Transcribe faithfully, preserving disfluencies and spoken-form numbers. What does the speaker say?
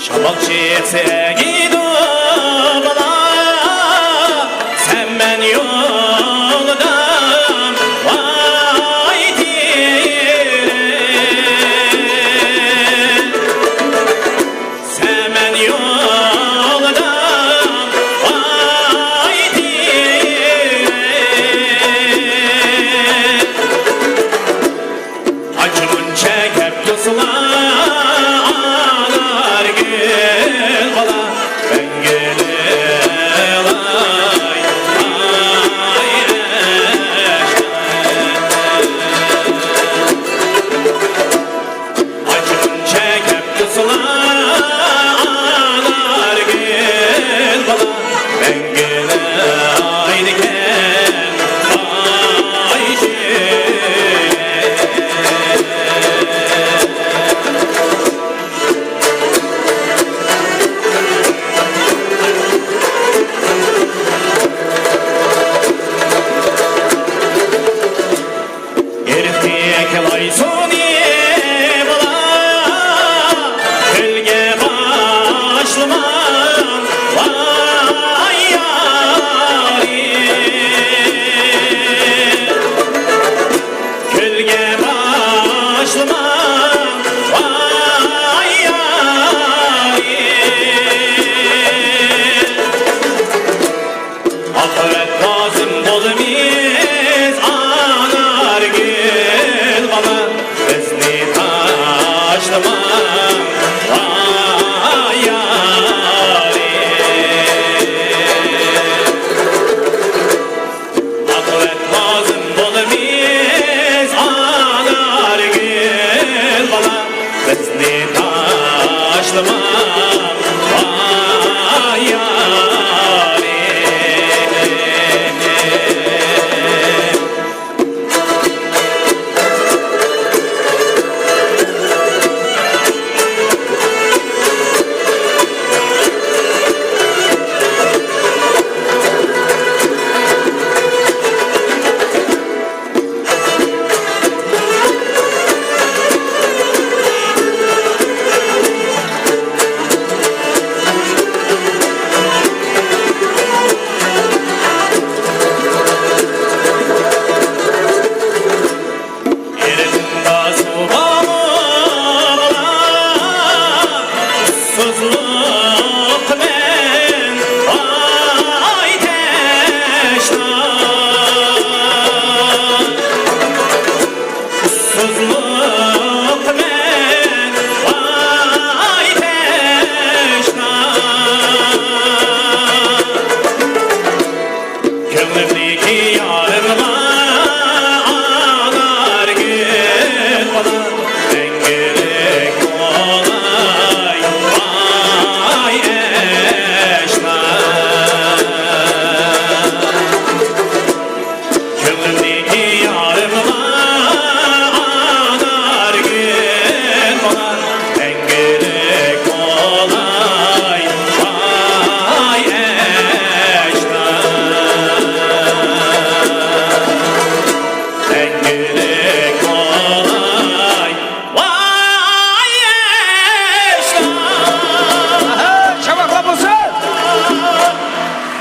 شامال چېقسا ئەگىدۇ بالا، سەن مەن يولدا ۋاي تېرىم. سەن مەن يولدا ۋاي تېرىم. ئاچمۇنچە كەپتۇسىلا ئانارگۈل بالا، مەڭگۈلۈك ئاي ئەشنە. ئاچمۇنچە كەپتۇسىلا ئانارگۈل بالا، مەڭگۈلۈك ئايدىكەن ئايشىق. ئېرىقتەك لاي سۇنى بالا، كۆلگە باشلىما ۋاي يارىم. كۆلگە باشلىما ۋاي يارىم. ئاقىۋەت لازىم بولىمىز ئانارگۈل بالا، بىزنى تاشلىما ۋاي يارىم. ئاقىۋەت لازىم بولىمىز ئانارگۈل بالا، بىزنى تاشلىما ۋاي يارىم. ئېرىقىڭدا سۇ بارمۇ بالا؟ سۇسۇزلۇقتا مەن ۋاي تەشنا. سۇسۇزلۇقتا مەن ۋاي تەشنا. كۆڭلۈمدىكى يارىمغا ئانارگۈل بالا، مەڭگۈلۈك بولاي ۋاي ئەشنا. كۆڭلۈمدىكى يارىمغا ئانارگۈل بالا، مەڭگۈلۈك بولاي ۋاي ئەشنا. مەڭگۈلۈك بولاي.